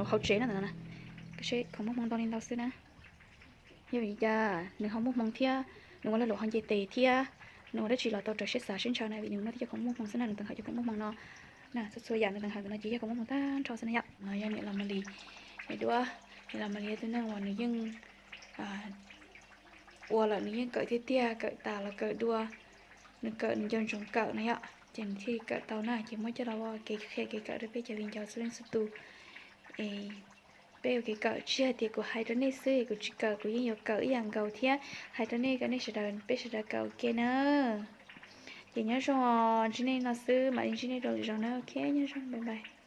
Hauv tsev no ntawm no na, koj saib khoom muaj hmoo ntau li ntau xwb na. Yog vim li cas nws ho muaj hmoo thiab, nws ua lag luam ho nce tes thiab, nws ua dab tsi los tau raws siab xav siab ntshaw na, vim nws muaj tej cov khoom muaj hmoo xwb na, nws teem hawm cov khoom muaj hmoo no na. Txhua txhua yam nws teem hawm ntawm no ces yog khoom muaj hmoo tag nrho xwb na yom. No yog niam laus Malis, niam duab, niam laus Malis yog tus neeg uas nws yeej ua lawm nws yeej kawm tiag tiag, kawm tas los kawm dua, nws kawm nws nco ntsoov kawm no yom, ces nws thiaj kawm tau na, ces muab coj los ua kev qhia kev kawm rau peb cov viv ncaus txhua leej txhua tus. Es peb ua kev kawm tsis hais tias kuv hais rau nej xwb, kuv tsis kawm kuv yeej yuav kawm ib yam nkaus thiab, hais rau nej kom nej sawv daws, peb sawv daws kawm ua ke na. Ces nyob zoo, ntsib nej no xwb, mam li ntsib nej rau lwm zaus na, ok, nyob zoo, bye bye.